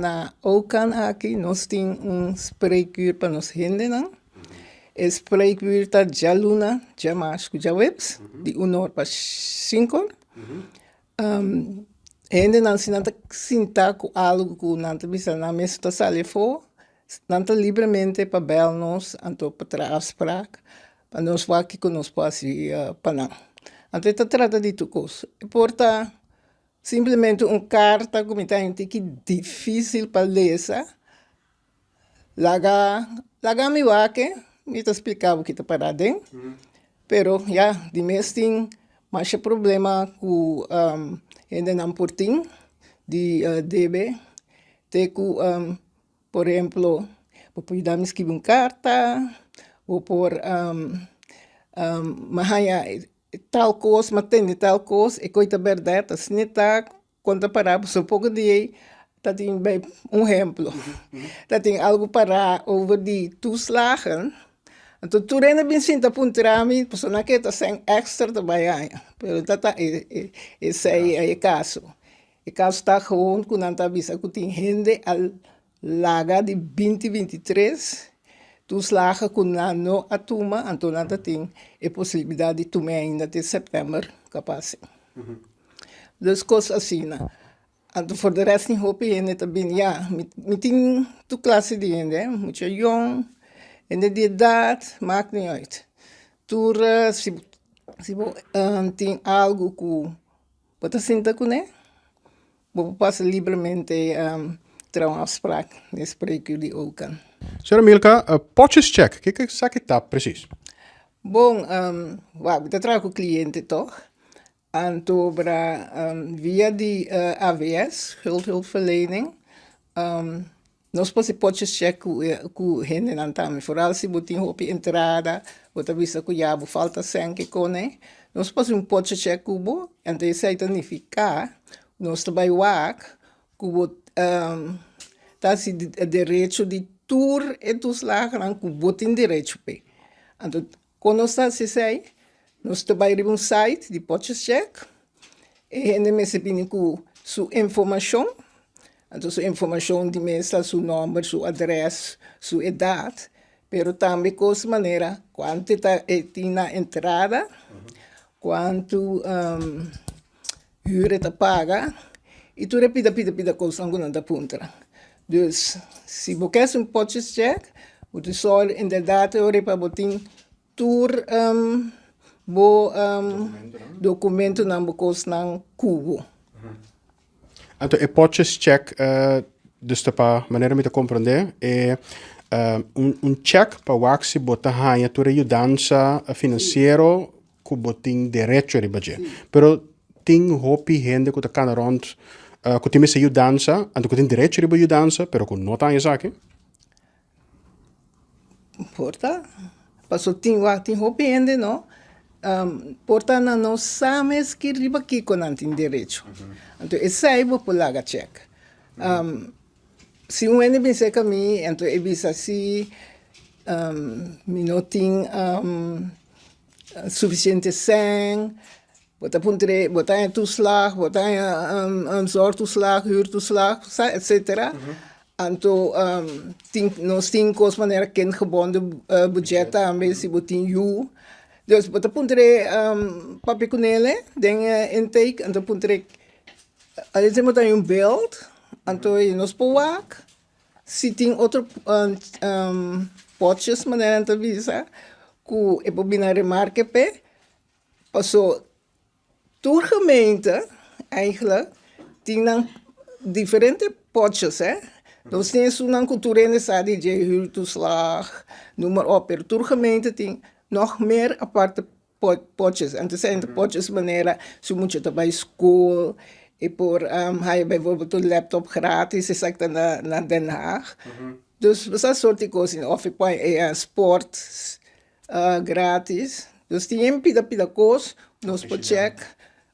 Na Ocan aki nos tin un spreekuur pa nos hendenan. E spreekuur ta djaluna, djamars ku djaweps, di un or pa sinku or. Hendenan si nan ta sinta ku algu ku nan ta bisa nan mes ta sali afó, nan ta libremente pa bèl nos anto pa traha afsprak pa nos wak kiko nos por hasi pa nan. Anto e ta trata di tur kos. E por ta simplemente un karta ku mi ta henti ki difísil pa lesa. Laga laga mi wak e, mi ta splika bo ki ta para aden, pero ya di mes tin masha problema ku hendenan por tin di debe te ku por ehemplo bo por yuda mi skibi un karta, bo por mi a haña tal kos, mi a tende tal kos, e koe ta bèrdat, asina ta. Kon ta pará pasobra poko di ei ta tin bai un ehemplo ta tin algu pará over di toeslagen anto tur hende bin sinta puntra mi pasobra nan ke ta sèn èkstra ta bai haña pero ta ta esei e kaso e kaso ta gewoon ku nan ta bisa ku tin hende a laga di binti 23 toeslagen ku nan no a tuma anto nan ta tin e posibilidat di tum'é ainda te sèptèmber kapas. Dus kos asina. Anto for de rest tin hopi hende ta bini ya. Mi tin tur klase di hende, mucha yong, hende di edat, maakt niet uit. Tur si si bo tin algu ku bo ta sinta kuné, bo por pasa libremente traha un afspraak den spreekuur di Ocan. Señora Milka, potjes check, kiko esaki ta precies? Bon, wak, mi ta traha ku kliente tòg. Anto bra via di AVS, schuldhulpverlening, nos por hasi potjes check ku hendenan tambe. Foral si bo tin hopi entrada, bo ta bisa ku ya bo falta sèn ke kone, nos por hasi un potje check ku bo, anto esei ta nifiká nos ta bai wak ku bo ta hasi derecho di tur e toeslagennan ku bo tin derecho p'e. Anto Kon nos ta hasi esei? Nos ta bai riba un site di Potjescheck. E hende mester bini ku su informashon. Anto su informashon di mes ta su nòmber, su adrès, su edat, pero tambe kos manera kuantu ta e tin na entrada, kuantu Huur e ta paga y tur e pida pida pida cosnan cu nan ta puntra. Dus si bo kier haci un purchase check bo tin sor inderdaad e ora pa bo tin tur bo documentonan bo cosnan cu bo. Anto e purchase check dus ta pa manera mi ta comprende e un check pa wak si bo ta haña tur e yudansa financiero ku bo tin derecho riba dje. Pero tin hopi hende ku ta kana rònt ku tin mester yudansa, anto ku tin derecho riba yudansa, pero ku no ta haña esaki. Por ta. Paso tin wak tin hopi hende no, por ta nan no sa mes ki riba kiko nan tin derecho. Anto esei bo por laga chèk. Si un hende bin serka mi, anto e bisa si mi no tin Suficiente sèn, bo ta puntr'é, bo ta haña toeslag, bo ta haña zorgtoeslag, huurtoeslag, sa etcetera. Anto tin nos tin kos manera kindgebonden budget tambe si bo tin yu. Dus bo ta puntr'é papia ku nele den e intake, anto puntr'é, alesei bo ta haña un beeld, anto nos por wak. Si tin otro potjes manera nan ta bisa ku e por bini a remarke p'e, paso tur gemeente eigenlijk tin nan diferente potjes hè. Nos tin esunnan ku tur hende sa di dje, huurtoeslag, noem maar op, pero tur gemeente tin nog meer aparte Potjes, anto sa hende potjes manera su mucha ta bai school e por haya bijvoorbeeld un laptop gratis esaki ta na Den Haag. Dus sa soort di cos of e por haya sport gratis. Dus tin yen pida pida cos nos por check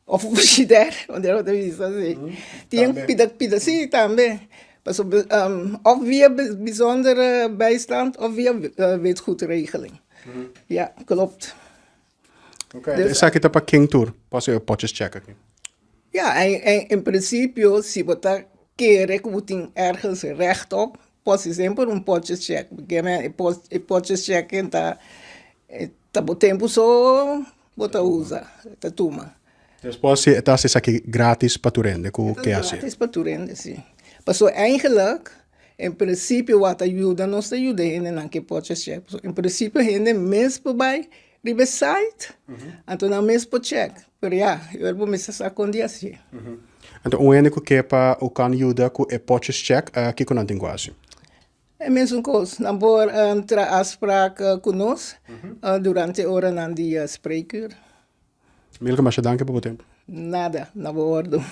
of un frigidaire manera bo ta bisa si. Tin yen pida pida si tambe pasobra of via bijzondere bijstand of via witgoedregeling. Ja, klopt. Oké, dus esaki ta pa ken tur? Pas e potjes check aki. Ja, en, en, in principio, si bo ta. kere ku bo tin ergens recht op, pòsi semper un potjescheck. Pasobra e potjescheck ta ta bo tempu so bo ta usa, ta tuma. Despues si e ta hasi esaki gratis pa tur hende ku ke hasi. E ta gratis pa tur hende, si. Pasobra eigenlijk en prinsipio wak ta yuda nos ta yuda hendenan ku e potjescheck. Pasobra en prinsipio hende mes por bai riba e site, anto nan mes por check. Pero ya, ora bo mester sa kon di hasi. Anto un hende ku ke pa u kan yuda ku e potjescheck, kiko nan tin ku hasi? E mesun kos, nan por traha afspraak ku nos durante e oranan di spreekuur. Milka, masha danki pa bo tempu. Nada, na bo ordu.